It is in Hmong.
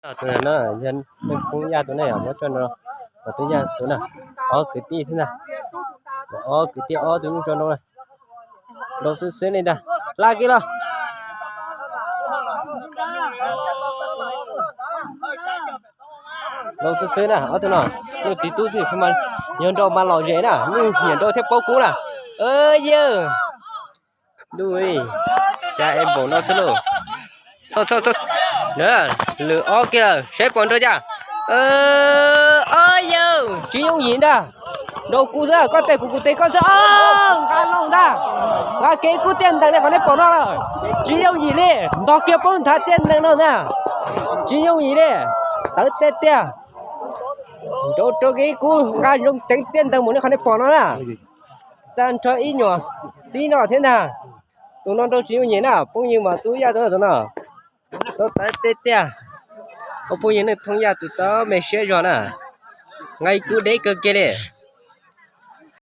Tus no yog Thoob Yaj tus na, muab tso nrau. Thoob Yaj tus na, ob kwv tij xwb ntag. Ob kwv tij ob tug nyuj tso nrau na. Nrau xwb xwb li ntag. Hla kiag los. Nrau xwb xwb na, ob tug no. Nyuj txiv tub xwb mas yog nrau mas lom zem na, nyuj nyiam nrau thiab paub kub na. Yawg, ntuj, cas es npaum no xwb lauj. Lwm ob kiag lawm, saib puas nrau cas. Ob yawg, tsis yooj yim ntag. Nrau kub xwb, koj tes kuv, kuv tes koj xwb. Nqa loo ntag. Nqa kev kub tiaj ntees li qhov nej pom no lawm. Tsis yooj yim li, ntog kiag poob nthav tiaj ntees no ntag. Tsis yooj yim li, tawv tiag tiag. Nrau rau kev kub nqa zoo ceev tiaj ntees mus li qhov nej pom no na. Tag nrho ib nyuag xib no thiab ntag. Tus no nrau tsis yooj yim na, phooj ywg mas Thoob Yaj tus no. Tau tawv tiag tiag. Ua phooj ywg nej Thoob Yaj tus tau me siab zog na. Nqa ib kub deb kawg kiag li.